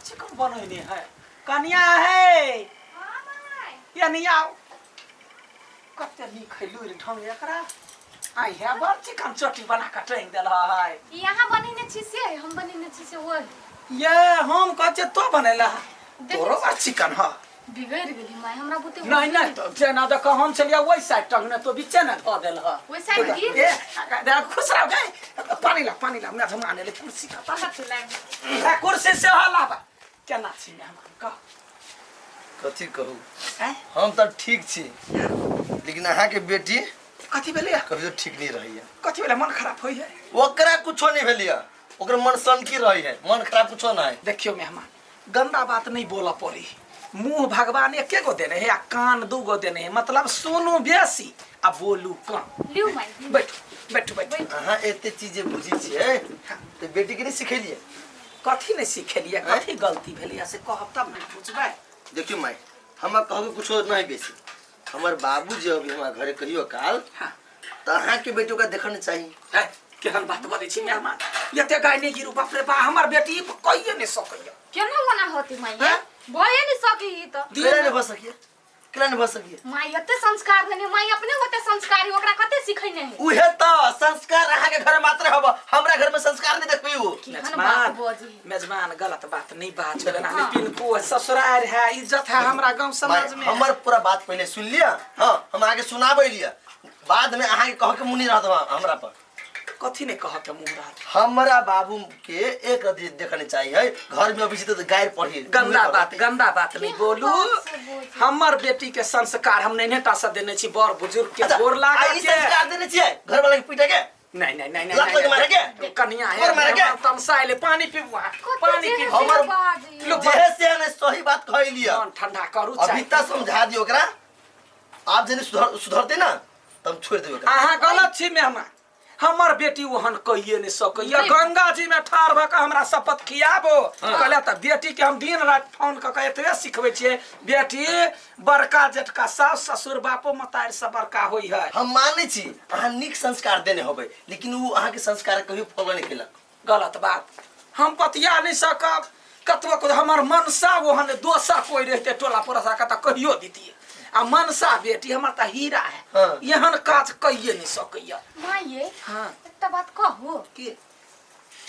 Chicken बनैने है कनिया है। यानी आओ, कते नीक है लुरि ढंग एकरा। आई है बड़ चिकन चोटी बना के टांगि देल है। ई अहाँ बनेने छी से हम बनेने छी से ओहि। ये हम कहै छियै तो बनेला। देखै तोरो बड़ चिकन ह। बिगड़ि गेली माय, हमरा बुते नहीं नहीं, तो जेना देख हम छलियै ओहि साइड टंगने, तो बीचे ने धऽ देल ह। ओहि साइड गिर। ए देख, खुश रहो गे। पानी ला, पानी ला। मेहमान एलै, कुर्सी का कथी लाबि? ए, कुर्सी से लाबा। केना छी मेहमान, कह। कथी कहू? आँय? हम तऽ ठीक छी, लेकिन अहाँके बेटी कथी भेलै? कभी तो ठीक नहीं रहैया। कथी भेलै? मन खराब होइ है? ओकरा कुछो नहीं भेलिया, ओकर मन सनकी रही है, मन खराब कुछो नहीं। देखियो मेहमान, गंदा बात नहीं बोलऽ पड़ी। मुंह भगवान एके गो देने है आ कान दू गो देने है, मतलब सुनू बेसी आ बोलू कम। लिउ माय। बैठू बैठू बैठू। अहाँ एते चीज जे बुझी छियै तऽ बेटी के नहीं सिखेलियै? कथी नहीं सिखेलियै? कथी गलती भेलैया से कहब तब ने बुझबै। देखियौ माय, हमरा कहबै कुछो नहीं बेसी। हमर बाबू जे अभी हमरा घरे कहियो काल तऽ अहाँके बेटी ओकरा देखऽ नहीं चाही। है, केहन बात बजै छी मेहमान? एते गाय नहि गिरू, बाप रे बा, हमर बेटी कहिए नहि सकैया। केना ओना होती माय? हैं? भए नहीं सकी ई तऽ। केना नहीं भऽ सकिए? केना नहीं भऽ सकिए? माय एते संस्कार देने, माय अपने ओते संस्कारी, ओकरा कते सिखैने है। उहे तऽ संस्कार अहाँके घर मात्र हब, हमरा घर में संस्कार नहीं देखबै उ। केहन बात बजी? मेजबान, गलत बात नहीं बाजू। एना नहीं पिनको है, ससुरार है, इज्जत है हमरा गांव समाज में। हमर पूरा बात पहले सुन लिया। हाँ, हम आगे सुनाबै लिया, बाद में अहाँके कह के मुँह नहीं रहत हमरा पर। कथी नहीं कह के मुँह रहत? हमरा बाबू के एक रति देखने चाहिए घर में, अभी से तो गायर पढ़ी। गंदा बात, गंदा बात नहीं बोलू। हमर बेटी के संस्कार हम नैने टा से देने छी, बड़ बुजुर्ग के गोर लागा ई के। संस्कार देने छियै घर वाला के पीटे के? नहीं नहीं नहीं। लात नहीं लग मारे के? कन्या है। और मारे के? तमसा पानी पीबू अहाँ, पानी कते पीबू। हमर- बाजी। लोक जे से ने सही बात कह लिया। मन ठंडा करू। अभी चाय तक समझा दियो ओकरा, आप जने सुधर सुधरते ना तब छोड़ देबे ओकरा। अहाँ गलत छी मेहमान, हमर बेटी ओहन कहिए नहीं सकैया। नहीं। गंगा जी में ठाढ़ भऽ कऽ हमरा शपथ खियाबो। कहले तऽ बेटी के हम दिन राति फोन कऽ कऽ एतबे सिखबै छियै, बेटी बड़का जेठका सास ससुर बापो मतारि से बड़का होइ है। हम मानै छी अहाँ नीक संस्कार देने होबै, लेकिन उ अहाँके संस्कार कहियो फॉलो नहीं केलक। गलत बात, हम पतिया नहीं सकब कतबो को। हमर मनसा ओहन दोसर कोई रहते टोला पड़ोसा के तऽ कहियो दितियै, आ मनसा बेटी हमर तऽ हीरा है। एहन काज कहिए नहीं सकैया। माय ये हाँ। एकटा बात कहू? की?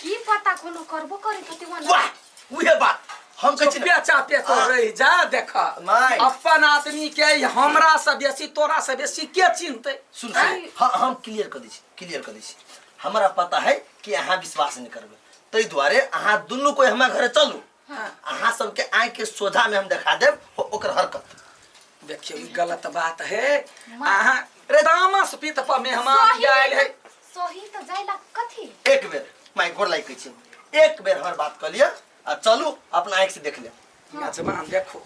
की पता कोनो करबो करैत होती ओना। वाह, उहे बात हम कहै छी ने। चुपे चापे तो रह जा। देख, माय। अपन आदमी के हमरा से बेसी, तोरा से बेसी के चिन्हते? सुन सुन, हाँ, हम क्लियर कर दै छी, क्लियर कर दै छी। हमरा पता है कि अहाँ विश्वास नहीं करबै, ताहि दुआरे अहाँ दुनू कोई हमरा घरे चलू। अहाँ सबके आँखि के सोझा में हम देखा देब ओकर हरकत। देखियौ, ई गलत बात है। अहाँ तामस पीत पर मेहमान सही। आयल है। सही तऽ जाइला कथी? एक बेर माय गोर लागि कहै छी, एक बेर हमर बात कऽ लिअ आ चलू, अपना आँखि से देख लेब। यजमान, देखो,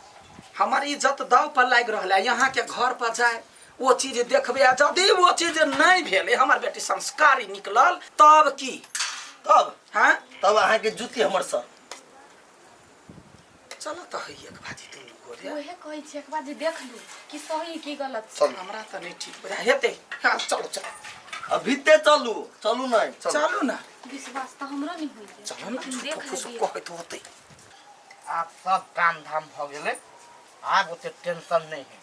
हमर इज्जत दाव पर लागि रहल है। यहाँ के घर पर जाए वो चीज देखबे, आ यदि वो चीज नहीं भेलै, हमर बेटी संस्कारी निकलल, तब की? तब? हाँ। तब अहाँके जूती हमर सर। चलो तऽ है एक भाजी दुनू गोरे। उहे कहै छी, एक बार जे देख लू कि सही की गलत छै। चलू। हमरा तऽ नहीं ठीक बुझा हेतै। हाँ, चलो चलो। अभी ते चलू, चलू नहीं, चलू। चलू ना। विश्वास तऽ हमरो नहीं होइए। चलो ना। लेकिन देख झूठो फूसो लेलियै। कहैत होतै। आब सब काम धाम भऽ गेलै, आब ओते टेंशन नहि है।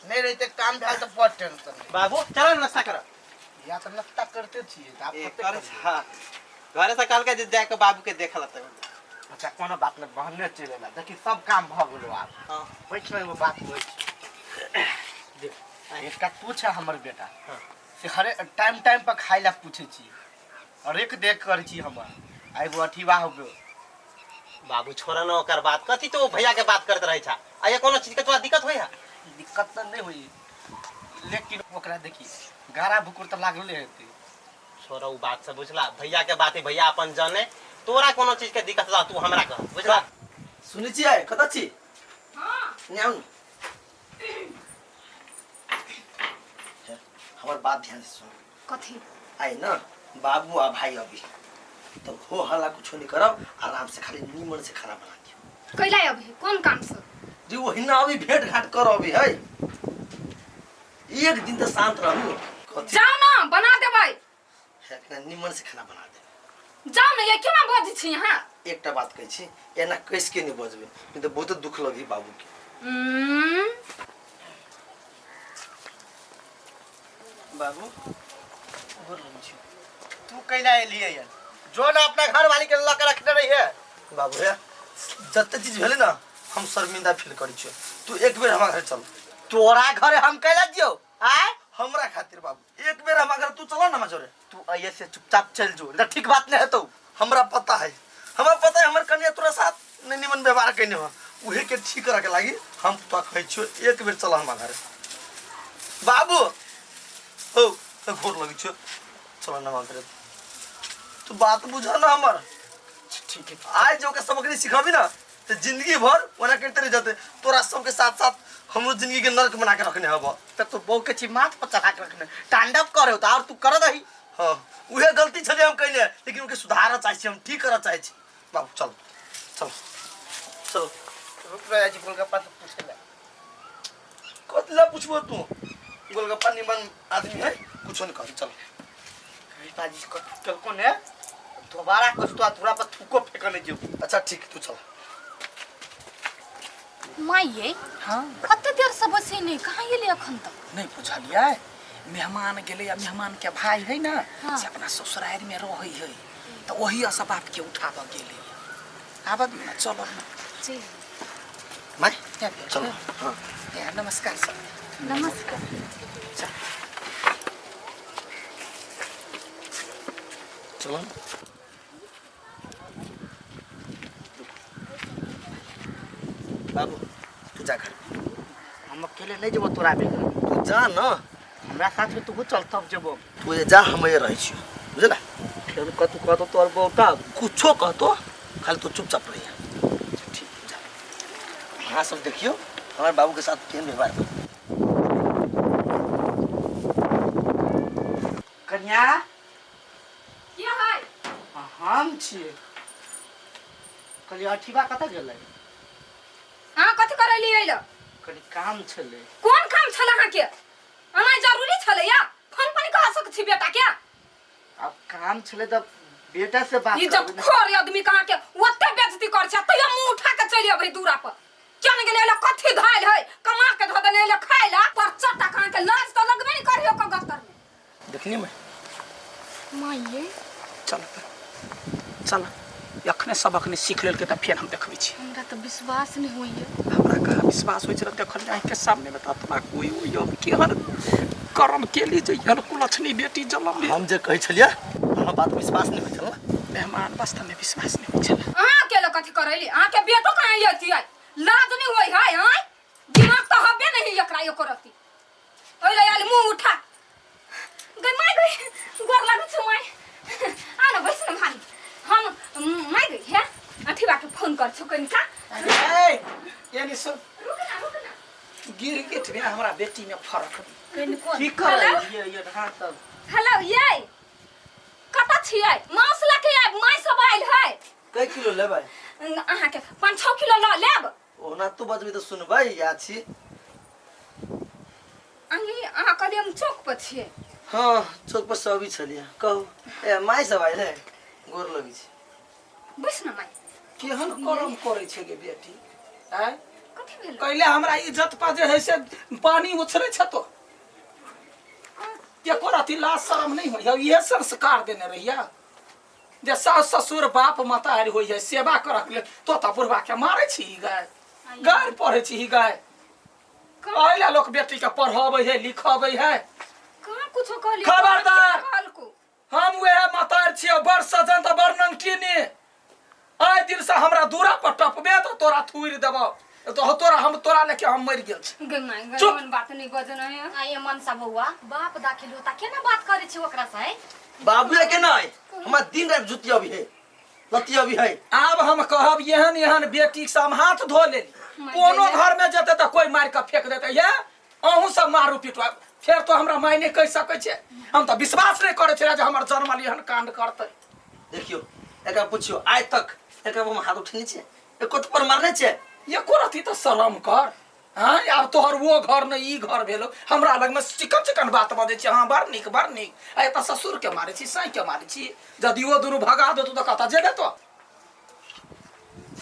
नहि रहिते काम भेल तऽ बड़ टेंशन रहै। बाबू, चलो नाश्ता कर। या तऽ नाश्ता करिते छियै तऽ आब ए, कते करे करियै? हाँ, घरे से कहलकै जे जाके बाबू के देखल त। अच्छा, कोनो बात नहि, बहने चलि एला। देखी, सब काम भऽ गेलो आब। बैठ ने, एगो बात कहै छी। देख, एकटा तू छै हमर बेटा, से हरे टाइम टाइम पर खाय लए पूछै छी, हरेक देख करै छी हमर, आ एगो अथीवा हो गेल। बाबू, छोड़ न ओकर बात। कथी तो भैया के बात करत रहे छा? आ ये कोनो चीज के तोरा दिक्कत होई है? दिक्कत तऽ नहि होई, लेकिन ओकरा देखी गारा भुकुर तऽ लागले हेतै। छोड़ उ बात से, बुझला? भैया के बात है, भैया अपन जाने। तोरा कोनो चीज के दिक्कत रह, तू हमरा कह, बुझला? सुनै छियै? कतऽ छी? हाँ। ने आउ ने। हे, हमर बात ध्यान से सुन। कथी? आई ना बाबू आ भाई अभी तो हो हल्ला कुछो नहीं करब, आराम से खाली नीमन से खाना बना दियो। कैला अभी कोन काम से? जी ओहिना अभी भेंट घाट कर अभी है, एक दिन तो शांत रहू। कथी? जाओ ना, बना देबै। हे, एकरा नीमन से खाना बना दे। जाओ ना, ये केना बजै छी अहाँ? एकटा बात कहै छी, एना कसि के नहि बजबै, नहि तऽ बहुते दुख लगही बाबूके। उम्म, बाबू गोर लगै छी। तू कैला एलियै यन? जो ना अपना घर वाली के लऽ के रखने रहिए। बाबू हे, जते चीज भेलै ने हम शर्मिंदा फील करै छियो। तू एक बेर हमरा घर चल। तोरा घरे हम कैला जियो? आय हमरा खातिर बाबू एक बेर हमरा घर तू चल ना हमरा जोरे। तू अइए से चुपचाप चल जो, नहीं ठीक बात नहीं हेतौ। हमरा पता है, हमरा पता है हमर कनिया तोरा साथ नहीं निमन व्यवहार कइने हो, उहे के ठीक करे के लागी हम तोरा कहै छियो एक बेर चल हमरा घर। बाबू हो गोर लगै छियो, चल ना हमरा घर। तू बात बुझ ना हमर। ठीक है। आज जो के सामग्री सिखाबी ना तो जिंदगी भर ओना करते रह जाते। तोरा सबके साथ साथ हमरो जिंदगी के नरक बना के रखने हब। त तू बहू के छी माथ पर चढ़ा के रखने तांडव करे तो और तू कर दही। हाँ उहे गलती छले हम कइले, लेकिन उनके सुधार चाहै छी, हम ठीक करऽ चाहै छी। बाबू चल चल चल। रुक रहा जी, गोलगप्पा से पूछे ला। कथी ला पूछबो तू? गोलगप्पा निमन आदमी है, कुछो नहीं कही। चल बाजी चल कौन है दोबारा कुछ तो थोड़ा पर थूको फेंकने जो। अच्छा ठीक, तू चल। माइये हाँ कते देर से बसी नहीं, कहाँ गेलै अखन तक? नहीं बुझलियै, मेहमान गेलै आ मेहमान के भाई है ना, हाँ। से अपना ससुरारि में रहै है, तऽ ओही से बाप के उठाबऽ गेलै। आबऽ दियौ ना, चलब ना। जी माय क्या भेल? चल। हाँ ए, नमस्कार सर। नमस्कार। चल चलो। बाबू तू जा घर। हम अकेले नहीं जेबो तोरा बेगर। तू जा ना, हमरा साथ में तू चल तब जेबो। तू जे जा, हम ये रहै छियो, बुझला? फेर कतू कहतो तोर बहुता कुछो कहतो, खाली तू चुपचाप रहिया। ठीक जा। अहाँ सब देखियो हमारे बाबू के साथ केहन व्यवहार बा। कन्या के है? हम छियै। कहलियै अठीबा कतऽ गेलै? अहाँ कथी करैली अइलो? कनि काम छलै। कोन काम छल अहाँके? अना जरूरी छलै या फोन पर कह सकै छी बेटा के? आब काम छलै तऽ बेटा से बात ई जब करबै ने। खोर आदमी कहाँ के ओते बेइज्जती कर छै तैयो मुंह उठा के चलि अबै दूरा पर। केना गेलै अइलो कथी धायल है, कमा के धऽ देने अइलो खाइ ला पर चट्टा कहाँ के लाज तऽ लगबे नहि करियो क गत्तर में। देखनी मैं माइये चल चल, अखने सबक नहि सीख लेलकै तऽ फेर हम देखबै छी। हमरा तऽ विश्वास नहि होइए। हमरा कहाँ विश्वास होइ छै? देखल आँखि के सामने में तऽ आत्मा कोई होइए। हम केहन कर्म केली जे एहन कुलक्षणी बेटी जनम भेल। हम जे कहै छलियै हमरा बात विश्वास नहि होइ छल ना। मेहमान वास्तव में विश्वास नहि होइ छल। अहाँ अकेले कथी करैली? अहाँके बेटो कहाँ अयतियै? लाज नहि होइ है? आँय दिमाग तऽ हबे नहीं एकरा एको रत्ती। ओहि लए आयल मुँह उठा गई माय गई, गोर लागै छौ माय। आ न बैस न भानी, हम माय गई हे अठीबा के फोन कर छौ कनिका। ए यानी सुन, रुक ना रुक ना, गिरगिट में हमरा बेटी में फर्क कनिको की करै ये ये हाँ तब। हेलो ये कतऽ छियै? मांस लऽ के आयब, माय सब आयल है। कै किलो लेबै? अहाँके 5-6 किलो लऽ लेब। ओना तू बजबी तऽ सुनबै या छी। अहीं अहाँ कहलियै हम चौक पर छियै। हाँ चौक पर सब छलियै। कहू ए माय सब आयल है, गोर लगै छी। बैस न माय। केहन कर्म करै छै गे बेटी? आँय कथी भेल? कैले हमरा इज्जत पर जे है से पानी उछलै छ तो एको रति लाज शरम नहीं होइए। इहे संस्कार देने रहिया जे सास ससुर बाप मतारी होइ है सेवा करक लेल। तो तऽ बुढ़बा के मारै छी गाय, गारि पढ़ै छी गाय। एहि लोक बेटी के पढ़बै है लिखबै है। कहाँ कुछो कहलियै? खबरदार! कहलको। हम वएह मतार छियै, बड़ सजन तऽ बड़ नंगटीनी। आइ दिन से हमरा दूरा पर टपबे तऽ तोरा थुरि देबौ, तो तोरा हम तोरा लेके हम मरि गेल छी। गई माय गई, चुप। मन बात नहीं बजना है। आये मनसा बौआ, बाप दाखिल होता केना बात करे छी ओकरा से? बाबू के नहीं, हमरा दिन रात जुतिया भी है लतिया भी है। आब हम कहब एहन एहन बेटी से हम हाथ धो लेली। कोनो घर में जेतै तऽ कोई मारि कऽ फेंक देतै। ये अहूँ सब मारू पिटवा, फेर तो हमरा माय नहि कहि सकै छै। हम तऽ विश्वास नहि करै छियै जे हमर जनमल एहन कांड करतै। देखियो एकरा पुछियो आइ तक एकरा हम हाथ उठेने छियै? एको थप्पड़ मारने छियै? एको रति तऽ शरम कर। हाँ आब तोहर वो घर नहि ई घर भेलो। हमरा लगमे चिकन चिकन बात बजै छी। हाँ बड़ नीक बड़ नीक। आ एतऽ ससुर के मारै छी, साँइ के मारै छी। यदि ओ दुनू भगा देतौ तऽ कतऽ जेबे तो?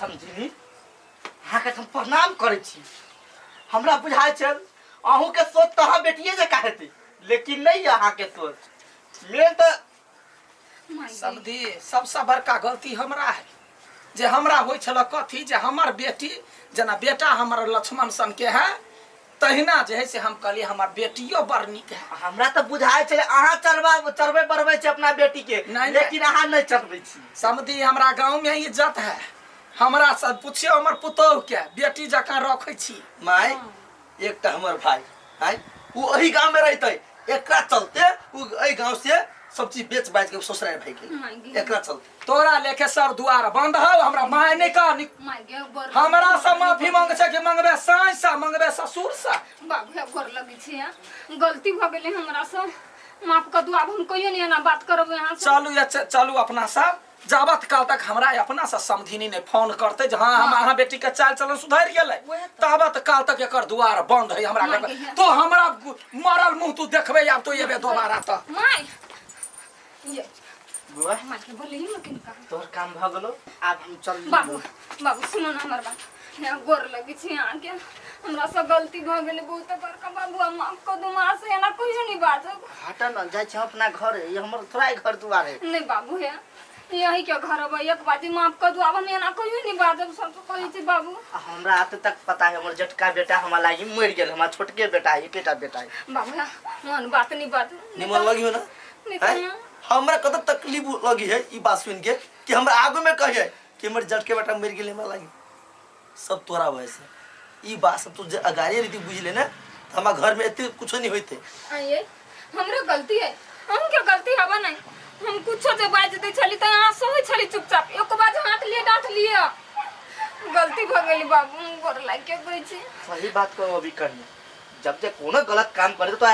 समझिनी अहाँके हम प्रणाम करै छी। हमरा बुझाइ छल अहूँके सोच तऽ अहाँ बेटिए जकाँ हेतै, लेकिन नहि यऽ अहाँके सोच मेन तऽ समझी सबसँ बड़का गलती हमरा है जे हमरा होइ छल कथी जे हमर बेटी जेना बेटा हमर लक्ष्मण सनके है तहिना जे है से हम कहलियै हमर बेटियो बड़ नीक है। हमरा तऽ बुझाइ छलै अहाँ चरबा चरबै बढ़बै छी अपना बेटी के, नहीं। लेकिन अहाँ नहि चरबै छी। समझी हमरा गाँव में इज्जत है, हमरा से पूछियो हमर पुतोह के बेटी जकाँ रखै छी। माय एकटा हमर भाई आय उ एही गांव में रहते, एकरा चलते उ एही गांव से सब चीज बेच बाच के ससुराल भाई गेल, एकरा चलते। तोरा लेके सर दुआर बंद हौ, हमरा माय नहीं कह हमरा से माफी मांगे छै कि मंगबे साँझ से मंगबे ससुर से। बाबू हे गोर लगे छी हैं, गलती भ गेलै हमरा से, माफ कर दू, आब हम कहियो नहीं एना बात करब यहाँ से। चलू या चलू अपना सब, जाबत काल तक हमरा अपना से समधिनी ने फोन करते जे हाँ हम अहाँ बेटी के चाल चलन सुधरि गेलै, ताबत काल तक एकर दुआर बंद है हमरा घर में। तो हमरा मरल मुंह तू देखबे आब तो एबे दोबारा त। माय ये बुआ माय के बोलही न किनका। तोहर काम भ गेलो, आब हम चल। बाबू बाबू सुनो ना हमर बात, हे गोर लगे छी अहाँ के, हमरा से गलती भ गेलै बहुत बड़का बाबू, हम माफ कर दू, माँ से एना कहियो नहीं बाजब। हट न जाइ छी अपना घर, ये हमर थोड़ा घर दुआर है। नहीं बाबू हे यही के घर है, एक बाजी माफ कर दू, आब हम एना कहियो नहीं बाजब, सब कहै छी बाबू। हमरा आते तक पता है हमर जटका बेटा हमरा लागी मर गेल, हमरा छोटके बेटा है, एकेटा बेटा है। बाबू हे मन बात नहीं बाजू। निमन लगी हो ना? नहीं तो हैं? ना। हमरा कत तकलीफ लगी है ई बात सुन के कि हमरा आगू में कहिए कि हमर जटके बेटा मर गेल हमरा लागी, सब तोरा वजह से। ई बात सब तू जे अगाड़िए रीति बुझ ले ना, त हमरा घर में एते कुछो नहीं होते। आइए हमरो गलती है, हम के गलती हवा नहीं, हम कुछो जे बाज दे छली त अहाँ सोहै छली चुपचाप, एको बाज हाथ लिए डांट लिए, गलती भ गेली बाबू, हम गोर लाग के कहै छी। सही बात कहो अभी कहिए, जब जे कोनो गलत काम करे तो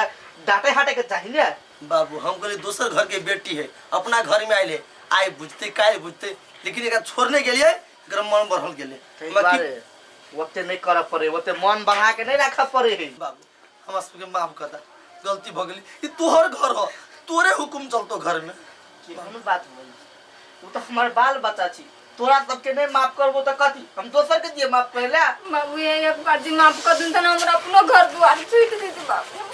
डांटे हाटे के चाही ने। बाबू हम कहले दोसर घर के बेटी है, अपना घर में आइले, आइ बुझते काल्हि बुझते, लेकिन एकरा छोड़ने गेलिए एकरा मन बढ़ल गेले। ताहि हमरा की- दुआरे ओते नहीं करऽ पड़े, ओते मन बढ़ा के नहीं राखऽ पड़े है। बाबू हमरा सबके माफ कर दे, गलती भ गेली, ई तोहर घर हो, तोरे हुकुम चलतो घर में। केहन बात होई, उ तो हमर बाल बच्चा छी, तोरा सबके नहीं माफ करबो त कथी हम दोसर के दिए माफ करे ला। बाबू ये एक बार जी माफ कर दूं त हमरा अपनो घर दुआर छूट देते बाबू।